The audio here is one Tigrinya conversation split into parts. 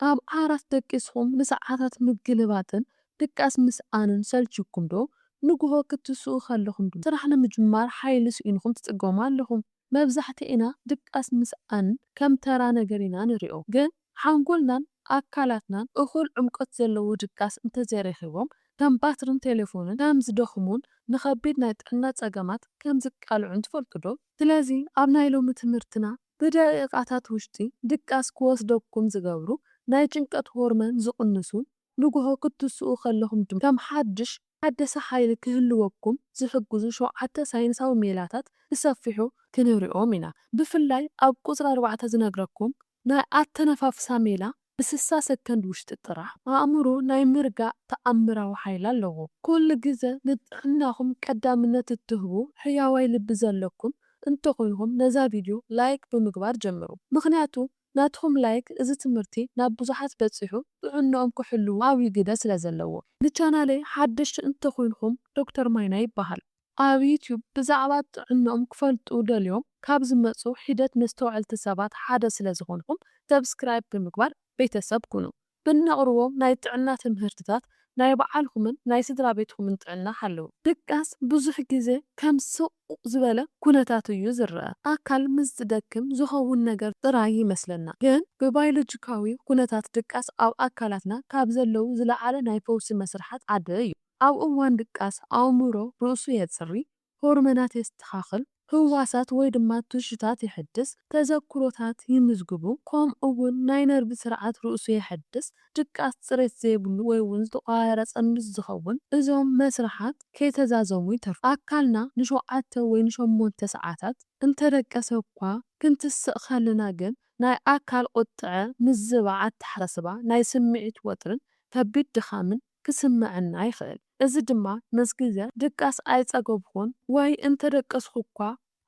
ኣብ ዓራት ደቂስኹም ንሰዓታት ምግልባጥን ድቃስ ምስኣንን ሰልችኩም ዶ? ንግሆ ክትስኡ ከለኹም ዶ ስራሕ ንምጅማር ሓይሊ ስኢንኩም ትጽገሙ ኣለኹም? መብዛሕትኤና ድቃስ ምስኣን ከም ተራ ነገር ኢና ንሪኦ፣ ግን ሓንጎልናን ኣካላትናን እኹል ዕምቆት ዘለዎ ድቃስ እንተዘይረኺቦም ከም ባትርን ቴሌፎንን ከም ዝደኽሙን ንኸቢድ ናይ ጥዕና ጸገማት ከም ዝቃልዑን ትፈልጡ ዶ? ስለዚ ኣብ ናይ ሎሚ ትምህርትና ብደቂቓታት ውሽጢ ድቃስ ክወስደኩም ዝገብሩ ናይ ጭንቀት ሆርመን ዝቕንሱ ንግሆ ክትስኡ ከለኹም ድማ ከም ሓድሽ ሓደሰ ሓይሊ ክህልወኩም ዝሕግዙ ሸውዓተ ሳይንሳዊ ሜላታት ብሰፊሑ ክንሪኦም ኢና። ብፍላይ ኣብ ቁጽሪ ኣርባዕተ ዝነግረኩም ናይ ኣተነፋፍሳ ሜላ ብስሳ ሰከንድ ውሽጢ ጥራሕ ኣእምሮ ናይ ምርጋእ ተኣምራዊ ሓይሊ ኣለዎ። ኩሉ ግዘ ንጥዕናኹም ቀዳምነት እትህቡ ሕያዋይ ልቢ ዘለኩም እንተኾይንኹም ነዛ ቪድዮ ላይክ ብምግባር ጀምሩ። ምኽንያቱ ናትኹም ላይክ እዚ ትምህርቲ ናብ ብዙሓት በጺሑ ጥዕንኦም ክሕልዉ ዓብዪ ግደ ስለ ዘለዎ። ንቻናለይ ሓደሽቲ እንተኾይንኹም ዶክተር ማይና ይበሃል። ኣብ ዩትዩብ ብዛዕባ ጥዕንኦም ክፈልጡ ደልዮም ካብ ዝመጹ ሒደት መስተውዐልቲ ሰባት ሓደ ስለ ዝኾንኹም ሰብስክራይብ ብምግባር ቤተሰብ ኩኑ። ብነቕርቦም ናይ ጥዕና ትምህርትታት ናይ ባዕልኹምን ናይ ስድራ ቤትኹምን ጥዕና ሓልዉ። ድቃስ ብዙሕ ግዜ ከም ስቕ ዝበለ ኩነታት እዩ ዝረኣ። ኣካል ምስ ዝደክም ዝኸውን ነገር ጥራይ ይመስለና፣ ግን ብባዮሎጂካዊ ኩነታት ድቃስ ኣብ ኣካላትና ካብ ዘለዉ ዝለዓለ ናይ ፈውሲ መስርሓት ሓደ እዩ። ኣብ እዋን ድቃስ ኣእምሮ ርእሱ የጽሪ፣ ሆርሞናት የስተኻኽል፣ ህዋሳት ወይ ድማ ቱሽታት የሐድስ፣ ተዘክሮታት ይምዝግቡ፣ ከምኡ እውን ናይ ነርቭ ስርዓት ርእሱ የሐድስ። ድቃስ ጽሬት ዘይብሉ ወይ እውን ዝተቋረጸ ምስ ዝኸውን እዞም መስርሓት ከይተዛዘሙ ይተርፉ። ኣካልና ንሸውዓተ ወይ ንሸሞንተ ሰዓታት እንተደቀሰ እኳ ክንትስእ ከለና ግን ናይ ኣካል ቁጥዐ፣ ምዝባዕ ኣተሓሳስባ፣ ናይ ስምዒት ወጥርን ከቢድ ድኻምን ክስምዐና ይኽእል። እዚ ድማ ምስ ግዜ ድቃስ ኣይጸገብኹን ወይ እንተደቀስኹ እኳ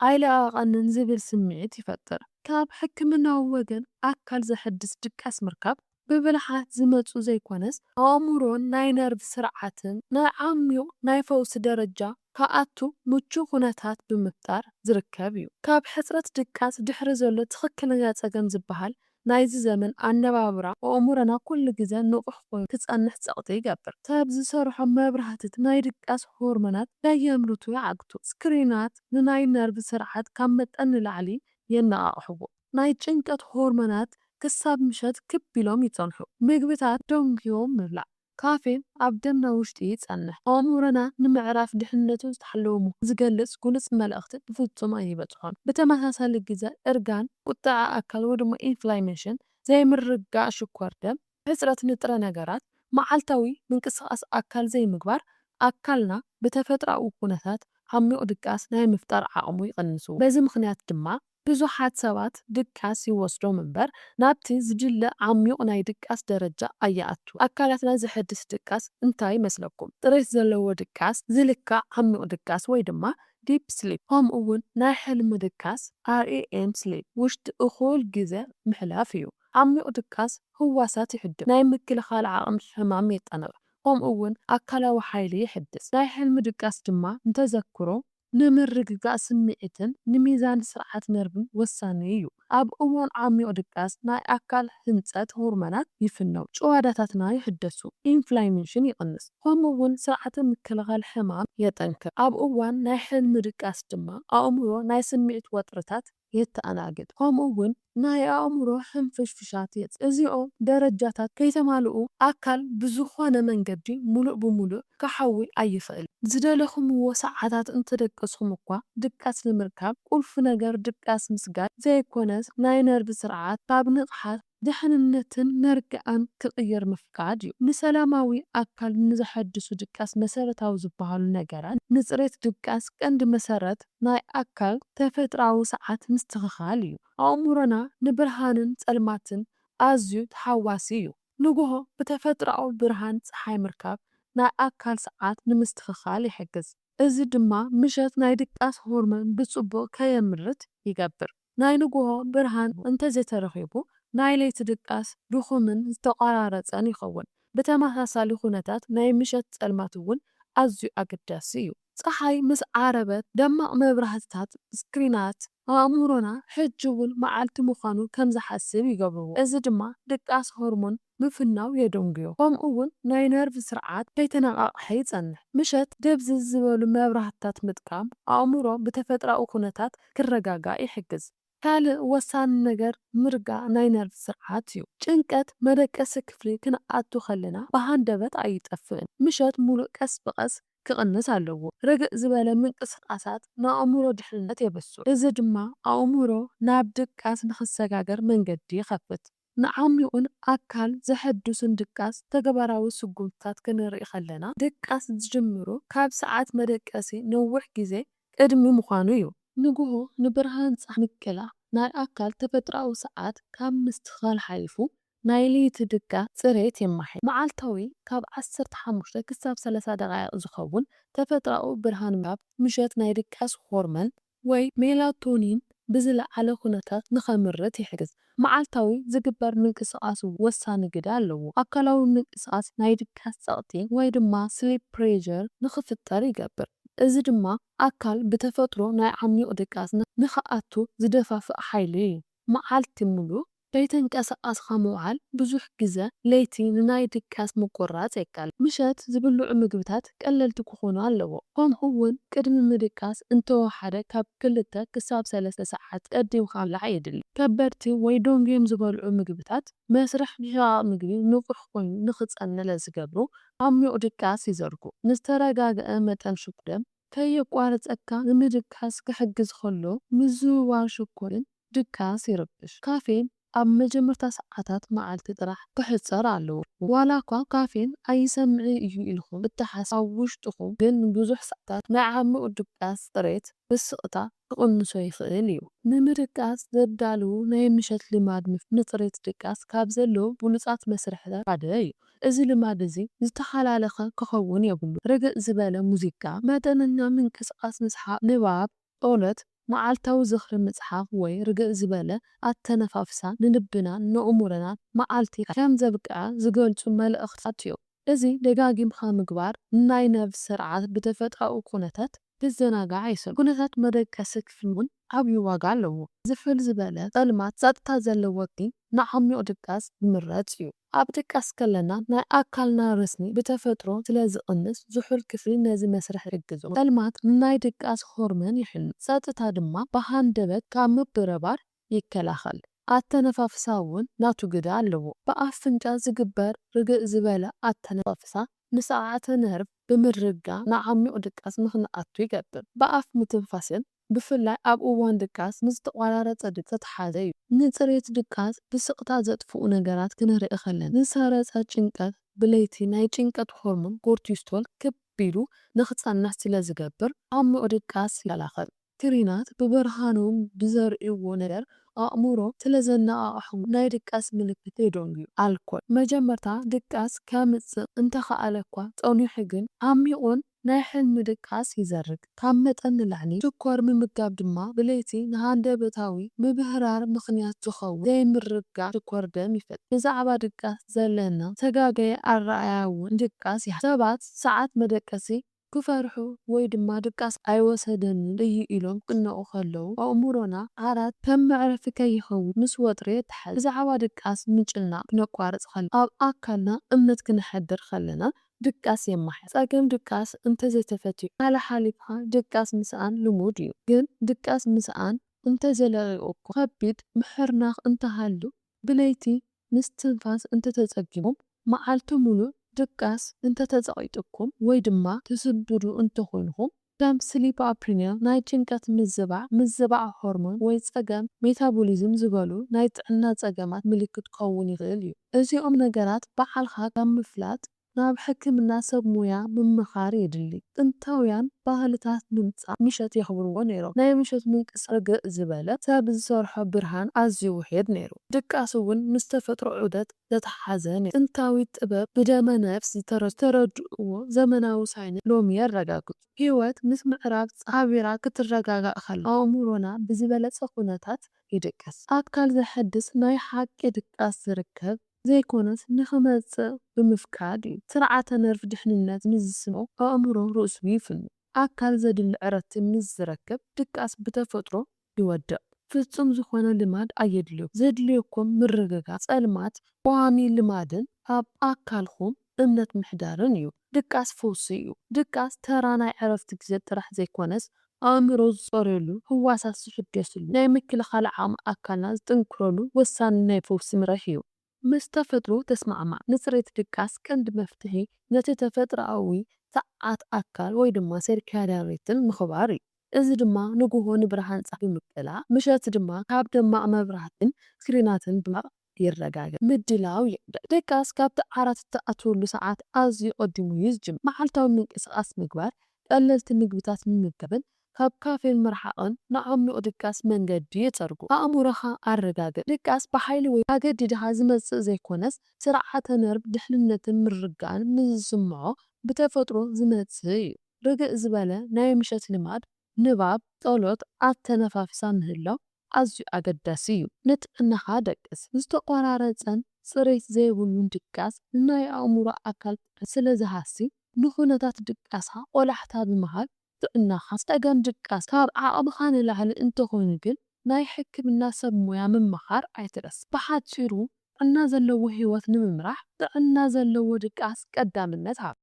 ኣይለቐቐንን ዝብል ስምዒት ይፈጥር። ካብ ሕክምናዊ ወገን ኣካል ዘሐድስ ድቃስ ምርካብ ብብልሓት ዝመጹ ዘይኮነስ ኣእምሮን ናይ ነርቭ ስርዓትን ናይ ዓሚቕ ናይ ፈውሲ ደረጃ ክኣቱ ምቹ ኩነታት ብምፍጣር ዝርከብ እዩ። ካብ ሕጽረት ድቃስ ድሕሪ ዘሎ ትኽክለኛ ጸገም ዝበሃል ናይዚ ዘመን ኣነባብራ ኣእምሮና ኩሉ ግዜ ንቑሕ ኮይኑ ክጸንሕ ጸቕጢ ይገብር። ሰብ ዝሰርሖ መብራህትት ናይ ድቃስ ሆርሞናት ከየምርቱ ይዓግቱ። ስክሪናት ንናይ ነርቭ ስርዓት ካብ መጠን ንላዕሊ የነቓቕሕዎ። ናይ ጭንቀት ሆርሞናት ክሳብ ምሸት ክብ ኢሎም ይጸንሑ። ምግብታት ደንጉዮም ምብላዕ። ካፌን ኣብ ደምና ውሽጢ ይጸንሕ። ኣእምሮና ንምዕራፍ ድሕነቱ ዝተሓለወ ምዃኑ ዝገልጽ ግሉጽ መልእኽቲ ብፍጹም ኣይበጽሖን። ብተመሳሳሊ ግዜ እርጋን፣ ቁጥዐ ኣካል ወይ ድማ ኢንፍላሜሽን፣ ዘይምርግጋእ ሽኮር ደም፣ ሕጽረት ንጥረ ነገራት፣ መዓልታዊ ምንቅስቓስ ኣካል ዘይምግባር ኣካልና ብተፈጥሮኣዊ ኩነታት ዓሚቕ ድቃስ ናይ ምፍጣር ዓቕሙ ይቕንሱ። በዚ ምኽንያት ድማ ብዙሓት ሰባት ድቃስ ይወስዶም እምበር ናብቲ ዝድለ ዓሚቕ ናይ ድቃስ ደረጃ ኣይኣቱ። ኣካላትና ዘሐድስ ድቃስ እንታይ ይመስለኩም? ጥሬት ዘለዎ ድቃስ፣ ዝልካዕ ዓሚቕ ድቃስ ወይ ድማ ዲፕ ስሊፕ፣ ከምኡ እውን ናይ ሕልሚ ድቃስ፣ ሬም ስሊፕ፣ ውሽጢ እኹል ግዜ ምሕላፍ እዩ። ዓሚቕ ድቃስ ህዋሳት ይሕድም፣ ናይ ምክልኻል ዓቕሚ ሕማም የጠንቕ፣ ከምኡ እውን ኣካላዊ ሓይሊ ይሕድስ። ናይ ሕልሚ ድቃስ ድማ ንተዘክሮ፣ ንምርግጋእ ስምዒትን ንሚዛን ስርዓት ነርቭን ወሳኒ እዩ። ኣብ እዋን ዓሚቕ ድቃስ ናይ ኣካል ህንጸት ሆርሞናት ይፍነው፣ ጭዋዳታትና ይሕደሱ፣ ኢንፍላሜሽን ይቕንስ፣ ከምኡ እውን ስርዓተ ምክልኻል ሕማም የጠንክር። ኣብ እዋን ናይ ሕልሚ ድቃስ ድማ ኣእምሮ ናይ ስምዒት ወጥርታት የተኣናግድ፣ ከምኡ እውን ናይ ኣእምሮ ሕንፍሽፍሻት የጽ-፣ እዚኦም ደረጃታት ከይተማልኡ ኣካል ብዝኾነ መንገዲ ሙሉእ ብሙሉእ ክሓዊ ኣይኽእል። ዝደለኹምዎ ሰዓታት እንተደቀስኹም እኳ ድቃስ ንምርካብ ቁልፊ ነገር ድቃስ ምስጋድ ዘይኮነስ ናይ ነርቭ ስርዓት ካብ ንቕሓት ድሕንነትን መርግኣን ክቕይር ምፍቃድ እዩ። ንሰላማዊ ኣካል ንዘሐድሱ ድቃስ መሰረታዊ ዝበሃሉ ነገራት ንጽሬት ድቃስ ቀንዲ መሰረት ናይ ኣካል ተፈጥሮኣዊ ሰዓት ምስትኽኻል እዩ። ኣእምሮና ንብርሃንን ጸልማትን ኣዝዩ ተሓዋሲ እዩ። ንግሆ ብተፈጥሮኣዊ ብርሃን ጸሓይ ምርካብ ናይ ኣካል ሰዓት ንምስትኽኻል ይሕግዝ። እዚ ድማ ምሸት ናይ ድቃስ ሆርሞን ብጽቡቕ ከየምርት ይገብር። ናይ ንግሆ ብርሃን እንተዘይተረኺቡ ናይ ለይቲ ድቃስ ድኹምን ዝተቋራረጸን ይኸውን። ብተመሳሳሊ ኩነታት ናይ ምሸት ጸልማት እውን ኣዝዩ ኣገዳሲ እዩ። ጸሓይ ምስ ዓረበት፣ ደማቕ መብራህትታት ስክሪናት ኣእምሮና ሕጂ እውን መዓልቲ ምዃኑ ከም ዝሓስብ ይገብርዎ። እዚ ድማ ድቃስ ሆርሞን ምፍናው የደንጉዮ። ከምኡ እውን ናይ ነርቭ ስርዓት ከይተነቓቕሐ ይጸንሕ። ምሸት ደብዝዝ ዝበሉ መብራህትታት ምጥቃም ኣእምሮ ብተፈጥሮኣዊ ኩነታት ክረጋጋእ ይሕግዝ። ካልእ ወሳኒ ነገር ምርጋእ ናይ ነርቭ ስርዓት እዩ። ጭንቀት መደቀሲ ክፍሊ ክንኣቱ ከለና ብሃንደበት ኣይጠፍእን። ምሸት ሙሉእ ቀስ ብቐስ ክቕንስ ኣለዎ። ርግእ ዝበለ ምንቅስቓሳት ንኣእምሮ ድሕነት የበስሩ። እዚ ድማ ኣእምሮ ናብ ድቃስ ንኽሰጋገር መንገዲ ይኸፍት። ንዓሚቑን ኣካል ዘሐድሱን ድቃስ ተግባራዊ ስጉምትታት ክንርኢ ከለና፣ ድቃስ ዝጅምሩ ካብ ሰዓት መደቀሲ ነዊሕ ግዜ ቅድሚ ምዃኑ እዩ። ንግሆ ንብርሃን ጸሓይ ምቅላዕ ናይ ኣካል ተፈጥሮኣዊ ሰዓት ካብ ምስትኽኻል ሓሊፉ ናይ ለይቲ ድቃስ ጽሬት የማሕይሽ። መዓልታዊ ካብ ዓሰርተ ሓሙሽተ ክሳብ ሰላሳ ደቓይቕ ዝኸውን ተፈጥሮኣዊ ብርሃን ምሃብ ምሸት ናይ ድቃስ ሆርሞን ወይ ሜላቶኒን ብዝለዓለ ኩነታት ንኸምርት ይሕግዝ። መዓልታዊ ዝግበር ምንቅስቓስ ወሳኒ ግደ ኣለዎ። ኣካላዊ ምንቅስቓስ ናይ ድቃስ ጸቕጢ ወይ ድማ ስሊፕ ፕሬሸር ንኽፍጠር ይገብር። እዚ ድማ ኣካል ብተፈጥሮ ናይ ዓሚቕ ድቃስ ን-፣ ንኽኣቱ ዝደፋፍእ ሓይሊ እዩ። መዓልቲ ሙሉእ ከይተንቀሳቐስካ ምውዓል ብዙሕ ግዘ ለይቲ ንናይ ድቃስ ምቁራጽ የቃልዕ። ምሸት ዝብልዑ ምግብታት ቀለልቲ ክኾኑ ኣለዎ። ከምኡ እውን ቅድሚ ምድቃስ እንተወሓደ ካብ ክልተ ክሳብ ሰለስተ ሰዓት ቀዲምካ ምብላዕ የድሊ። ከበድቲ ወይ ደንጉዮም ዝበልዑ ምግብታት መስርሕ ምሕቃቕ ምግቢ ንቑሕ ኮይኑ ንኽጸንሕ ስለ ዝገብሩ ዓሚቕ ድቃስ ይዘርጉ። ንዝተረጋግአ መጠን ሽኮር ደም ከየቋረጸካ ንምድቃስ ክሕግዝ ከሎ ምዝውዋር ሽኮርን ድቃስ ይረብሽ። ካፌን ኣብ መጀመርታ ሰዓታት መዓልቲ ጥራሕ ክሕጸር ኣለዎ። ዋላ እኳ ካፌን ኣይሰምዕን እዩ ኢልኩም እትሓስቡ፣ ኣብ ውሽጥኹም ግን ንብዙሕ ሰዓታት ናይ ዓሚቕ ድቃስ ጽሬት ብስቕታ ክቕንሶ ይኽእል እዩ። ንምድቃስ ዘዳልዉ ናይ ምሸት ልማድ ምፍ-፣ ንጽሬት ድቃስ ካብ ዘለዉ ብሉጻት መስርሕታት ሓደ እዩ። እዚ ልማድ እዚ ዝተሓላለኸ ክኸውን የብሉ። ርግእ ዝበለ ሙዚቃ፣ መጠነኛ ምንቅስቓስ፣ ምስሓቕ፣ ንባብ፣ ጸሎት፣ መዓልታዊ ዝኽሪ ምጽሓፍ ወይ ርግእ ዝበለ ኣተነፋፍሳ ንልብናን ንእምሮናን መዓልቲ ከም ዘብቅዐ ዝገልጹ መልእኽትታት እዮም። እዚ ደጋጊምካ ምግባር ንናይ ነብስ ስርዓት ብተፈጥሮኣዊ ኩነታት ክዘናጋዕ ኣይሰምዑ። ኩነታት መደቀሲ ክፍሊ እውን ዓብዪ ዋጋ ኣለዎ። ዝሑል ዝበለ ጸልማት ጸጥታ ዘለዎ ክፍሊ ንዓሚቕ ድቃስ ዝምረጽ እዩ። ኣብ ድቃስ ከለና ናይ ኣካልና ረስኒ ብተፈጥሮ ስለ ዝቕንስ ዝሑል ክፍሊ ነዚ መስርሕ ይሕግዞ። ጸልማት ንናይ ድቃስ ሆርሞን ይሕሉ፣ ጸጥታ ድማ ብሃንደበት ካብ ምብርባር ይከላኸል። ኣተነፋፍሳ እውን ናቱ ግደ ኣለዎ። ብኣፍንጫ ዝግበር ርግእ ዝበለ ኣተነፋፍሳ ንስርዓተ ነርቭ ብምርጋእ ንዓሚቕ ድቃስ ንኽንኣቱ ይገብር። ብኣፍ ምትንፋስን ብፍላይ ኣብ እዋን ድቃስ ምስ ዝተቋራረጸ ድቃስ ዝተተሓሓዘ እዩ። ንጽሬት ድቃስ ብስቕታ ዘጥፍኡ ነገራት ክንርኢ ከለና፣ ዝሰረጸ ጭንቀት ብለይቲ ናይ ጭንቀት ሆርሞን ኮርቲሶል ክብ ኢሉ ንኽጸንሕ ስለ ዝገብር ዓሚቕ ድቃስ ይከላኸል። ስክሪናት ብብርሃኖም ብዘርእይዎ ነገር ኣእምሮ ስለ ዘነቓቕሑ ናይ ድቃስ ምልክት የደንጉዩ። ኣልኮል መጀመርታ ድቃስ ከምጽእ እንተኸኣለ እኳ ጸኒሑ ግን ዓሚቑን ናይ ሕልሚ ድቃስ ይዘርግ። ካብ መጠን ንላዕሊ ሽኮር ምምጋብ ድማ ብለይቲ ንሃንደበታዊ ምብህራር ምኽንያት ዝኸውን ዘይምርጋእ ሽኮር ደም ይፈጥር። ብዛዕባ ድቃስ ዘለና ዝተጋገየ ኣረኣእያ እውን ድቃስ ይሃ-፣ ሰባት ሰዓት መደቀሲ ክፈርሑ ወይ ድማ ድቃስ ኣይወሰደንን እዩ ኢሎም ክጭነቑ ከለዉ፣ ኣእምሮና ዓራት ከም መዕረፊ ከይኸውን ምስ ወጥሪ የተሓዝ። ብዛዕባ ድቃስ ምጭናቕ ክነቋርጽ ከለና፣ ኣብ ኣካልና እምነት ክነሕድር ከለና፣ ድቃስ የማሕያ። ጸገም ድቃስ እንተዘይተፈትሑ፣ ሓላሓሊፍካ ድቃስ ምስኣን ልሙድ እዩ። ግን ድቃስ ምስኣን እንተዘለቒቑኩም፣ ከቢድ ምሕርናኽ እንተሃሉ፣ ብለይቲ ምስትንፋስ እንተተጸጊሙም፣ መዓልቲ ሙሉእ ድቃስ እንተተጸቒጥኩም ወይ ድማ ትስብዱ እንተኾይንኩም፣ ከም ስሊፕ ኣፕኒያ፣ ናይ ጭንቀት ምዝባዕ፣ ምዝባዕ ሆርሞን ወይ ጸገም ሜታቦሊዝም ዝበሉ ናይ ጥዕና ጸገማት ምልክት ክኸውን ይኽእል እዩ። እዚኦም ነገራት ባዕልኻ ካብ ምፍላጥ ናብ ሕክምና ሰብ ሞያ ምምኻር የድሊ። ጥንታውያን ባህልታት ምምጻእ ምሸት የኽብርዎ ነይሮም። ናይ ምሸት ምንቅስቓስ ርግእ ዝበለ ሰብ ዝሰርሖ ብርሃን ኣዝዩ ውሑድ ነይሩ። ድቃስ እውን ምስ ተፈጥሮ ዑደት ዝተተሓሓዘ ነይሩ። ጥንታዊ ጥበብ ብደመ ነፍስ ዝተረ-፣ ዝተረድእዎ ዘመናዊ ሳይንስ ሎሚ የረጋግጹ። ህይወት ምስ ምዕራብ ሓቢራ ክትረጋጋእ ከላ ኣእምሮና ብዝበለጸ ኩነታት ይድቅስ። ኣካል ዘሐድስ ናይ ሓቂ ድቃስ ዝርከብ ዘይኮነስ ንኽመጽእ ብምፍቃድ እዩ። ስርዓተ ነርቭ ድሕንነት ምስ ዝስምዖ ኣእምሮ ርእሱ ይፍኑ። ኣካል ዘድሊ ዕረፍቲ ምስ ዝረክብ ድቃስ ብተፈጥሮ ይወድቕ። ፍጹም ዝኾነ ልማድ ኣየድልዮ። ዘድልየኩም ምርግጋእ፣ ጸልማት፣ ቀዋሚ ልማድን ኣብ ኣካልኹም እምነት ምሕዳርን እዩ። ድቃስ ፈውሲ እዩ። ድቃስ ተራ ናይ ዕረፍቲ ግዜ ጥራሕ ዘይኮነስ፣ ኣእምሮ ዝጸርየሉ፣ ህዋሳት ዝሕደስሉ፣ ናይ ምክልኻል ዓቕሚ ኣካልና ዝጥንክረሉ ወሳኒ ናይ ፈውሲ መርሒ እዩ። ምስ ተፈጥሮ ተስማዕማዕ። ንጽሬት ድቃስ ቀንዲ መፍትሒ ነቲ ተፈጥሮኣዊ ሰዓት ኣካል ወይ ድማ ሴርካድያን ሪትም ምኽባር እዩ። እዚ ድማ ንግሆ ንብርሃን ጸሓይ ብምቅላዕ፣ ምሸት ድማ ካብ ደማቕ መብራህትን ስክሪናትን ብምራቕ የረጋግእ። ምድላው ይቕደም። ድቃስ ካብቲ ዓራት እትኣትወሉ ሰዓት ኣዝዩ ቀዲሙ እዩ ዝጅምር። መዓልታዊ ምንቅስቓስ ምግባር፣ ቀለልቲ ምግብታት ምምጋብን ካብ ካፌን ምርሓቕን ንዓሚቕ ድቃስ መንገዲ የጸርጉ። ኣእምሮኻ ኣረጋግእ። ድቃስ ብሓይሊ ወይ ኣገዲድኻ ዝመጽእ ዘይኮነስ፣ ስርዓተ ነርቭ ድሕንነትን ምርግጋእን ምስ ዝስምዖ ብተፈጥሮ ዝመጽእ እዩ። ርግእ ዝበለ ናይ ምሸት ልማድ፣ ንባብ፣ ጸሎት፣ ኣተነፋፍሳ ምህላው ኣዝዩ ኣገዳሲ እዩ። ንጥዕናኻ ደቅስ። ዝተቖራረጸን ጽሬት ዘይብሉን ድቃስ ንናይ ኣእምሮ ኣካል ጥዕና ስለ ዝሃሲ፣ ንኹነታት ድቃስካ ቆላሕታ ብምሃብ ጥዕናኻ ጸገም ድቃስ ካብ ዓቕምኻ ንላዕሊ እንተኾይኑ ግን ናይ ሕክምና ሰብ ሞያ ምምኻር ኣይትረስ። ብሓጺሩ ጥዕና ዘለዎ ህይወት ንምምራሕ ጥዕና ዘለዎ ድቃስ ቀዳምነት ሃብ።